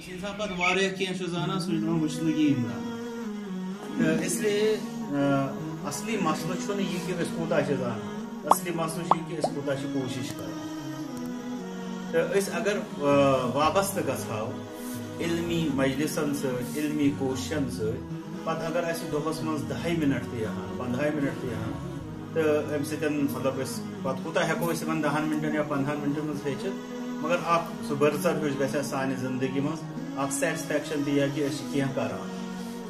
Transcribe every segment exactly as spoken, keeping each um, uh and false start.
ییٚلہِ اِنسان پَتہٕ واریاہ کینٛہہ چھُ زانان، سُہ چھُ دَپان، "بہٕ چھُس نہٕ کِہیٖنۍ زانان۔" تہٕ اس لیے، آ، اصلی مسلہٕ چھُنہٕ یہِ کہِ أسۍ کوٗتاہ چھِ زانان، اصلی مسلہٕ چھُ یہِ کہِ أسۍ کوٗتاہ چھِ کوٗشِش کران۔ تہٕ أسۍ اگر، آ، وابستہٕ گژھو علمی مجلسن سۭتۍ، علمی کوٗششن سۭتۍ، پتہٕ اگر اسہِ دۄہس منٛز دَہے منٹ تہِ یِہن، پنٛدہے منٹ تہِ یِہن، تہٕ امہِ سۭتۍ، مطلب، أسۍ پتہٕ کوٗتاہ ہٮ۪کو أسۍ یِمن دَہن منٹن یا پنٛدہن منٹن منٛز ہیٚچھِتھ، مگر اکھ سُہ بٔرژر ہیوٗ گژھِ اسہِ سانہِ زندگی منٛز، اکھ سیٹسفیکشن تہِ یہِ کہِ أسۍ چھِ کینٛہہ کران۔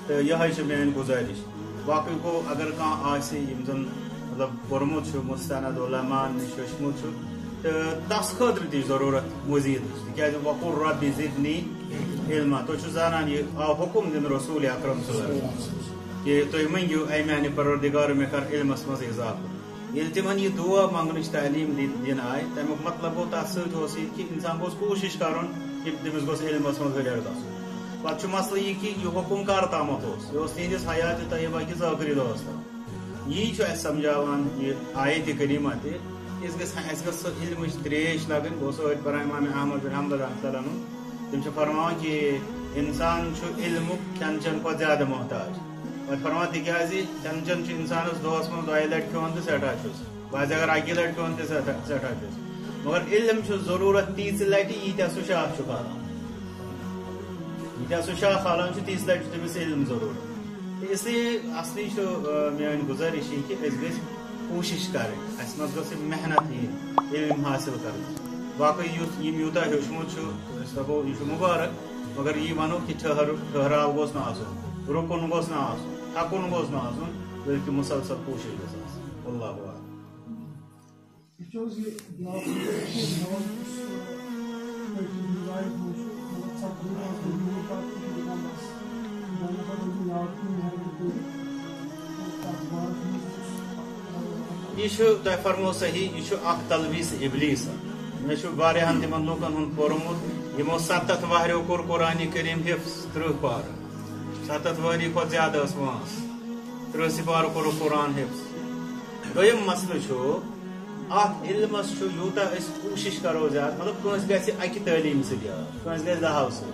تہٕ یِہوٚے چھِ میٲنۍ گُزٲرِش۔ باقٕے گوٚو، اگر کانٛہہ آسہِ یِم زن، مطلب، پوٚرمُت چھُ، مُستند علماءن نِش ہیوٚچھمُت چھُ، تہٕ تس خٲطرٕ تہِ چھِ ضروٗرت مزیدٕچ، تِکیازِ "وقل رب زدنی علما"، تُہۍ چھِو زانان، یہِ آو حُکُم دِنہٕ رسول اکرم صلی اللہ علیہ وسلم کہِ تُہۍ مٔنگِو، "اے میانہِ پروردگار، مےٚ کر علمس منٛز اضافہٕ۔" ییٚلہِ تِمن یہِ دُعا منٛگنٕچ تعلیٖم دِ-، دِنہٕ آیہِ، تَمیُک مطلب گوٚو، تَتھ سۭتۍ اوس یہِ کہِ اِنسان گوٚژھ کوٗشِش کَرُن کہِ تٔمِس گوٚژھ علمَس منٛز ہُرٮ۪ر گژھُن۔ پَتہٕ چھُ مسلہٕ یہِ کہِ یہِ حُکُم کَر تامَتھ اوس؟ یہِ اوس تِہِنٛدِس حیاتِ طیبہ کِس ٲخری دۄہَس تام۔ یی چھُ اَسہِ سَمجھاوان یہِ آیتِ کریٖمہ تہِ، کہِ أسۍ گژھِ، اَسہِ گژھِ سۄ علمٕچ ترٛیش لَگٕنۍ۔ بہٕ اوسُس أتھۍ پَران اِمام احمد بن حنبل رحمتہ اللہ عنہ، تِم چھِ فرماوان کہِ اِنسان چھُ علمُک کھٮ۪ن چٮ۪ن کھۄتہٕ زیادٕ محتاج۔ پتہٕ فرمان، تِکیازِ کھٮ۪ن چٮ۪ن چھُ اِنسانَس دۄہَس منٛز دۄیہِ لَٹہِ کھیوٚن تہٕ سٮ۪ٹھاہ چھُس، بعض اگر اَکی لَٹہِ کھیوٚن تہِ سٮ۪ٹھاہ، سٮ۪ٹھاہ چھُس، مگر علم چھُ ضروٗرت تیٖژِ لَٹہِ، ییٖتیٛاہ سُہ شاہ چھُ کھالان، ییٖتیٛاہ سُہ شاہ کھالان چھُ، تیٖژِ لَٹہِ چھُ تٔمِس علم ضروٗرت۔ تہٕ اس لیے اصلی چھُ، آ، میٲنۍ گُزٲرِش یہِ کہِ أسۍ گٔژھۍ کوٗشِش کَرٕنۍ، اَسہِ منٛز گٔژھ یہِ محنت یِنۍ علم حٲصِل کَرنہٕ۔ باقٕے یُس یِم یوٗتاہ ہیوٚچھمُت چھُ، أسۍ دَپو یہِ چھُ مُبارک، مگر یی وَنو کہِ ٹھٔہر-، ٹھٔہراو گوٚژھ نہٕ آسُن، رُکُن گوٚژھ نہٕ آسُن، تھکُن گوٚژھ نہٕ آسُن، بلکہِ مسلسل کوٗشِش گٔژھ آسٕنۍ۔ واللہ اعلم۔ یہِ چھُ حظ یہِ بیٛاکھ نواب یُس، آ، تٔتھۍ لایق منٛز چھُ، مطلب، ژَتجی منٛز گوٚو یوٗت کال تہٕ یہِ نمبرَس، یہِ نمبر یاد کُنہِ جایہِ کٔرِتھ، تَتھ بارَس منٛز یُس، آ، یہِ چھُ، تۄہہِ فرموو صحیح، یہِ چھُ اکھ تلبیس ابلیس۔ مےٚ چھُ واریاہن تِمن لوٗکن ہُنٛد پوٚرمُت، یِمو ستتھ وہریو کوٚر قرآنِ کریم حفظ، ترٕٛہ پارٕ۔ ستتھ وہری کھۄتہٕ زیادٕ ٲس وٲنٛس۔ ترٕٛہ سِپارٕ کوٚرُکھ قرآن حفظ۔ دوٚیِم مسلہٕ چھُ، اتھ علمس چھُ، یوٗتاہ أسۍ کوٗشِش کرو زیادٕ، مطلب، کٲنٛسہِ گژھِ اکہِ تعلیٖم سۭتۍ یاد، کٲنٛسہِ گژھِ دہو سۭتۍ۔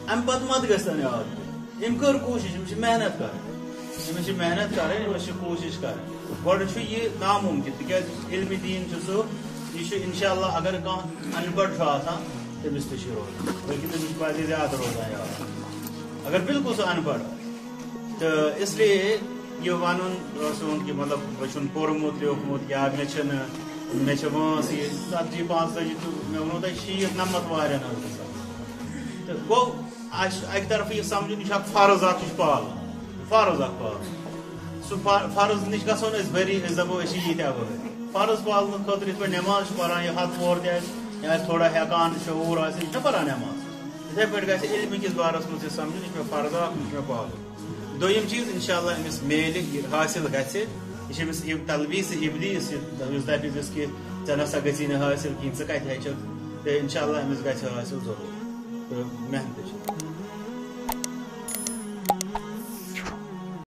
امہِ پتہٕ مت گژھِ تٔمۍ یاد کینٛہہ۔ أمۍ کٔر کوٗشِش، أمِس چھِ محنت کرٕنۍ، أمِس چھِ محنت کرٕنۍ، أمِس چھِ کوٗشِش کرٕنۍ۔ گۄڈٕ چھُ یہِ نامُمکِن، تِکیازِ علمِ دیٖن چھُ سُہ، یہِ چھُ انشاءاللہ، اگر کانٛہہ اَن پَڑھ چھُ آسان، تٔمِس تہِ چھُ روزان، بلکہِ تٔمِس چھُ واریاہ زیادٕ روزان یاد، اگر بالکل سُہ اَن پَڑھ آسہِ۔ تہٕ اس لیے یہِ وَنُن، آ، سون کہِ، مطلب، مےٚ چھُنہٕ پوٚرمُت لیوٗکھمُت یا مےٚ چھِنہٕ، مےٚ چھِ وٲنٛس یہِ ژَتجی پانٛژتٲجی تہٕ مےٚ ووٚنوُ تۄہہِ شیٖتھ نَمَتھ واریاہَن ہٕنٛز گژھان۔ تہٕ گوٚو، اَسہِ چھُ اَکہِ طرفہٕ یہِ سَمجھُن، یہِ چھُ اَکھ فرض اَکھ، یہِ چھُ پالُن، فرض اَکھ پالُن۔ سُہ فر-، فرض نِش گژھو نہٕ أسۍ بٔری، أسۍ دَپو أسۍ چھِ ییٖتیٛاہ ؤہٕرۍ۔ فرض پالنہٕ خٲطرٕ یِتھ پٲٹھۍ نٮ۪ماز چھِ پَران، یہِ ہَتھ وور تہِ آسہِ، یا آسہِ تھوڑا ہٮ۪کان، شعوٗر آسہِ، یہِ چھُنہ پَران نٮ۪ماز۔ یِتھَے پٲٹھۍ گژھِ علمہٕ کِس بارَس منٛز یہِ سَمجھُن، یہِ چھُ مےٚ فرض اَکھ، یہِ چھُ مےٚ پالُن۔ دوٚیِم چیٖز، انشاءاللہ أمِس میلہِ، یہِ حٲصِل گژھِ، یہِ چھِ أمِس یہِ تلبیس ابلیس، یہِ، یُس دَپہِ أمِس کہِ ژےٚ نہ سا گژھی نہٕ حٲصِل کِہیٖنۍ، ژٕ کَتہِ ہیٚچھَکھ؟ تہٕ انشاءاللہ أمِس گژھِ حٲصِل ضروٗر۔ تہٕ محنتٕچ۔